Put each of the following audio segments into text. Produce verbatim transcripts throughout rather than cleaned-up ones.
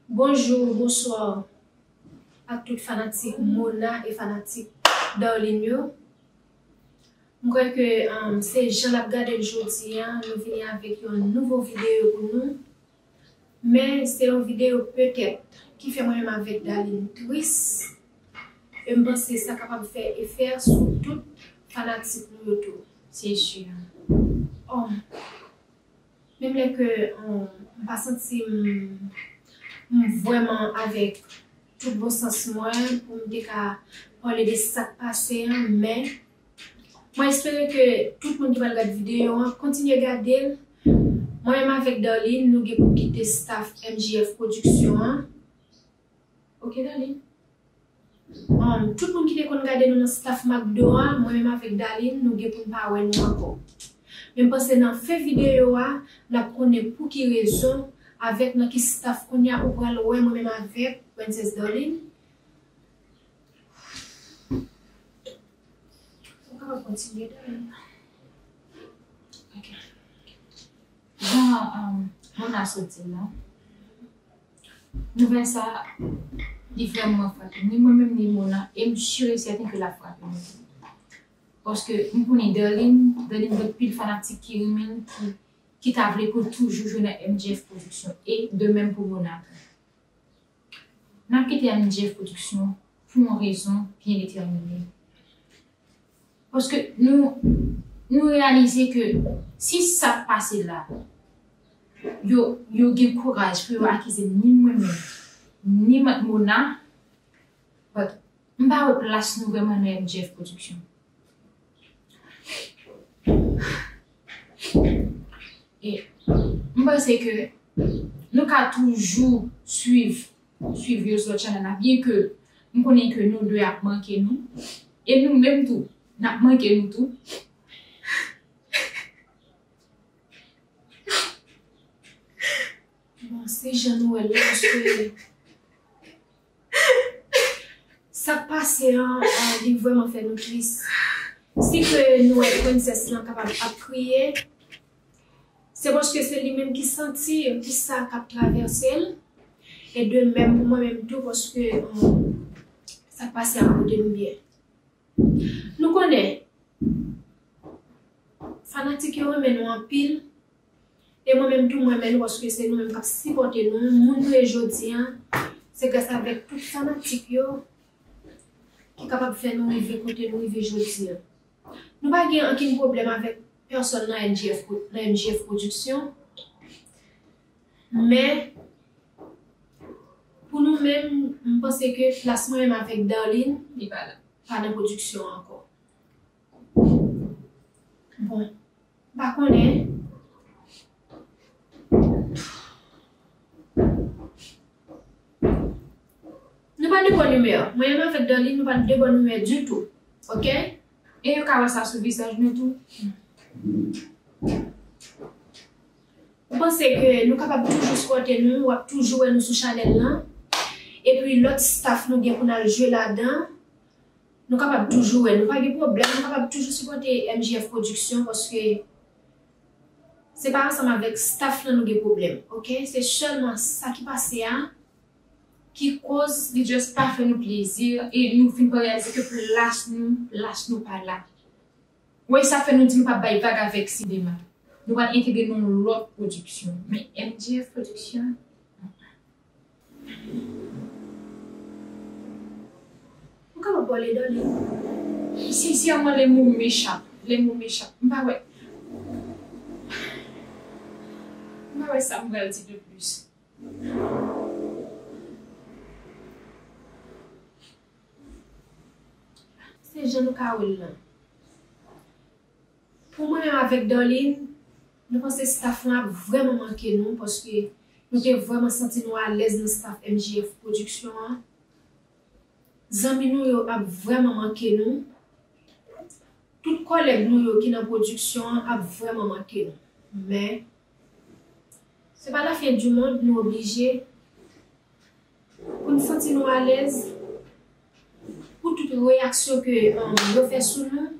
Bonjou, bonswa ak tout fanatik Mona e fanatik Darline yo. M kwè ke, um, se jan n ap gade l jodi a, nou vini avèk yon nouvo videyo pou nou. Men se yon videyo petèt ki fè mwen menm avèk Darline tris. E m panse sa kapab fè efè sou tout fanatik nou yo tou. Se si. Oh. Menm lè ke, um, m pa santi m, m vrèman avèk tout bon sans mwen pou m te ka pale de sa k pase an, men mwen espere ke tout moun ki pral gad videyo an kontinye gade l. Mwen menm avèk Darline, nou gen pou n kite staff M J F Production an. Ok, Darline? Um, tout moun ki te konn gade nou nan staff McDo a, mwen menm avèk Darline, nou gen pou n pa wè nou ankò. Men m panse nan fen videyo a, n ap konnen pou ki rezon, avèk nan ki staff kounye a ou pral wè mwen menm avèk Princess Darline. Ou kapab kontinye, Darline. Ok. Jan, um, Mona sot di l la, nouvèl sa, li vrèman frape m. Ni mwen menm, ni Mona, e m si e sèten ke l ap frape nou. Paske m konnen Darline, Darline gen anpil fanatik ki renmen l, ki, ki ta vle pou l toujou jwe nan M J F Production. E de menm pou Mona tou. N ap kite M J F Production pou yon rezon byen detèmine. Paske nou, nou reyalize ke si sa k pase la, yo, yo gen kouraj pou yo akize ni mwen menm, ni Mad Mona, but m pa wè plas nou vrèman nan M J F Production. E m panse ke nou ka toujou swiv, swiv yo sou lòt chanèl la, byen ke m konnen ke nou de ap manke nou, e nou menm tou, n ap manke nou tou. Bon, se jan nou wè l la, paske sa k pase an, an, li vrèman fè nou tris. Si ke nou wè Princess lan kapab ap kriye, se paske se li menm ki santi kisa k ap travèse l. E de menm pou mwen menm tou, paske, um, sa k pase a pote nou byen. Nou konnen, fanatik yo renmen nou anpil. E mwen menm tou, mwen renmen nou paske se nou menm k ap sipòte nou. Moun nou ye jodi a, se gras avèk tout fanatik yo ki kapab fè nou rive kote nou rive jodi a. Nou pa gen ankenn pwoblèm avèk pèsòn nan M J F, nan M J F Production. Men, pou nou menm, m panse ke plas mwen menm avèk Darline, li pa la, pa nan pwodiksyon an ankò. Bon, m pa konnen. Nou pa de bòn imè. Mwen menm avèk Darline, nou pa de bòn imè ditou. Oke? E yo ka wè sa sou vizaj nou tou. M panse ke nou kapab toujou sipòte nou, w ap toujou wè nou sou chanèl lan. Epi lòt staff nou gen pou n al jwe ladan, nou kapab toujou wè, nou pa gen pwoblèm, nou kapab toujou sipòte M J F Production paske se pa ansanm avèk staff lan nou gen pwoblèm, oke? Se sèlman sa ki pase a ki koz li just pa fè nou plezi e nou fin pa reyalize ke plas nou, plas nou pa la. Wè, sa fè nou di nou p ap bay vag avèk sinema. Nou pral entegre nan yon lòt pwodiksyon. Men M J F Production, nou kapab pale, Darline. Sincerman, le mot méchant, le mot méchant, m pa wè, m pa wè sa m pral di de plis. Se jan nou ka wè l lan. Pou mwen menm avèk Darline, nou panse staff lan ap vrèman manke nou, paske nou te vrèman santi nou alèz nan staff M J F Production an. Zanmi nou yo ap vrèman manke nou. Tout kòlèg nou yo ki nan pwodiksyon an ap vrèman manke nou. Men, se pa la fin du monde, nou oblije pou n santi nou alèz, pou tout reyaksyon ke, um, yo fè sou nou,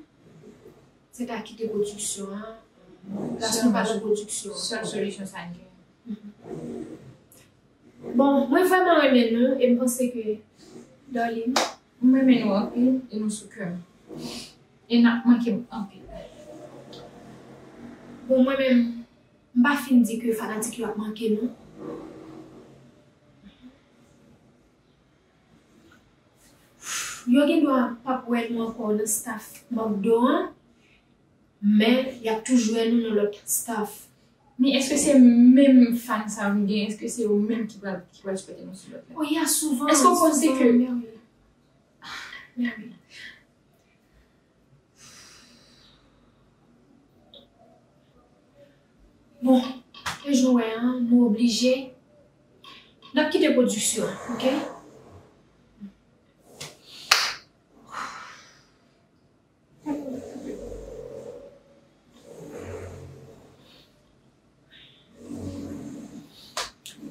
se ta kite pwodiksyon an, plas nou pa nan pwodiksyon an. Sèl solisyon sa n gen. Bon, mwen vrèman renmen nou e m panse ke, Darline, m renmen nou anpil e nou sou kè m. E n ap manke m anpil. Bon, mwen menm, m pa fin di ke fanatik yo ap manke nou. Yo gen dwa p ap wè nou ankò nan staff McDo an, men y ap toujou wè nou nan lòt staff. Men èske se menm fan sa yo nou gen? Èske se yo menm ki pral, ki pral sipòte nou sou lòt la? Oh, ya, souvan. Èske w panse ke... Men wi. Men wi. Bon, e jan w wè an, nou oblije. N ap kite pwodiksyon an, oke?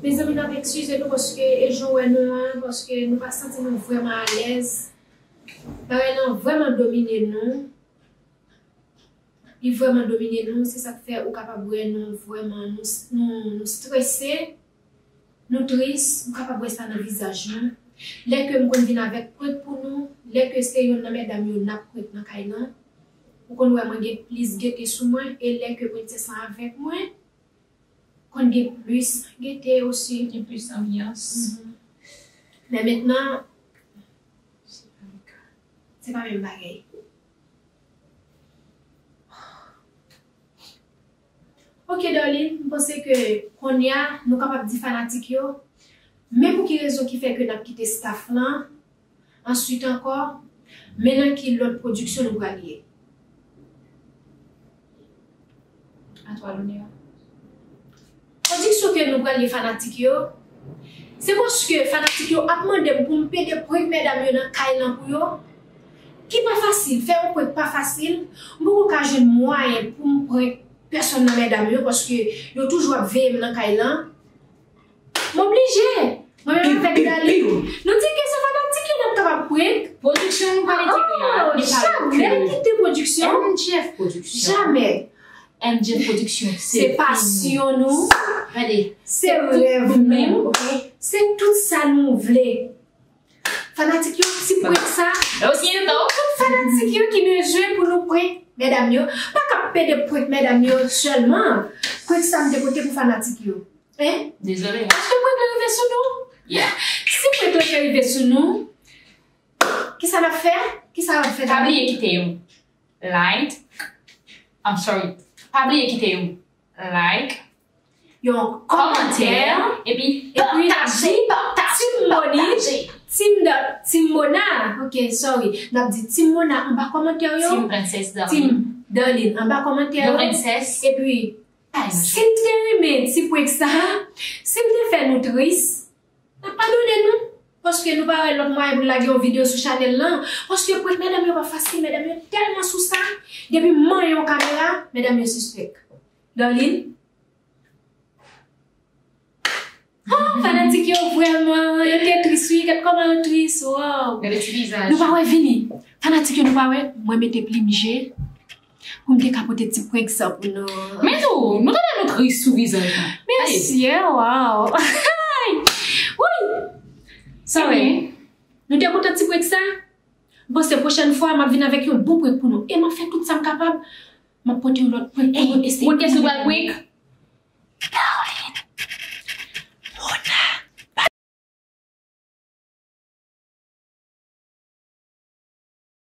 Mezanmi, n ap eskize nou paske e jan w wè nou an, paske nou pa santi nou vrèman alèz. Bagay lan vrèman domine nou. Li vrèman domine nou, se sa k fè ou kapab wè nou vrèman, nou, nou, nou strese, nou tris, ou kapab wè sa nan vizaj nou. Lè ke m konn vin avèk prank pou nou, lè ke se yonn nan medam yo n ap prank nan kay lan, ou konn wè mwen gen plis gete sou mwen, e lè ke prensès lan avèk mwen, konn gen plis gete osi. Gen plis anbyans. Mhm. Men mentnan, se pa le ka. Se pa menm bagay. Ok, Darline, m panse ke kounye a, nou kapab di fanatik yo, men pou ki rezon ki fè ke n ap kite staff lan, answit ankò, men nan ki lòt pwodiksyon nou pral ye. À toi l'honneur. Pwodiksyon ke nou pral ye fanatik yo, se paske fanatik yo ap mande m pou m pede prank medam yo nan kay lan pou yo, ki pa fasil, fè yon prank pa fasil, m poko ka jwenn mwayen pou m prank pèsonn nan medam yo, paske yo toujou ap veye m nan kay lan. M oblije. Mwen menm avèk Darline, nou di ke se fanatik yo n ap kapab prank. Pwodiksyon nou pa rete la, oh, li pa jamè kite pwodiksyon. M J F Pwodiksyon. Jamè. M J F Pwodiksyon, se pasyon nou. Gade, se rèv nou, ok? Se tout sa nou vle. Fanatik yo, ti prank sa, se pou tout fanatik yo ki bezwen pou nou prank medam yo. Pa k ap pede prank medam yo sèlman. Prank sa m te pote pou fanatik yo. Hein? Dezole. Èske prank la rive sou nou? Yeah. Si prank la te rive sou nou, kisa n ap fè? Kisa n ap fè? Pa bliye kite yon like. I'm sorry. Pa bliye kite yon like, yon kòmantè, epi pataje, pataje, Team Moni, pataje. Team Da-, Team Mona, ok, sorry. N ap di Team Mona anba kòmantè yo. Team Princess Darline. Team Darline anba kòmantè yo. Princess. Epi, si m te renmen ti prank sa, si m te fè nou tris, n ap padone nou. Paske nou pa wè lòt mwayen pou n lage yon videyo sou chanèl lan. Paske prank medam yo pa fasil, medam yo tèlman sou sa. Depi m manyen yon kamera, medam yo sispèk. Darline? Oh, fanatik yo vrèman, yo te tris wi, gad kòman yo tris, wow. Gade ti vizaj. Nou pa wè vini. Fanatik yo nou pa wè, mwen mete plim je pou m te ka pote ti prank sa pou nou. Men tou, nou tande nou tris sou vizaj la. Mesye, wow. Woy! Sa wè. Nou te kontan ti prank sa? M panse pwochèn fwa, m ap vin avèk yon bon prank pou nou. E m ap fè tout sa m kapab. M ap pote yon lòt prank pou nou eseye. Moun kesyon pral prank?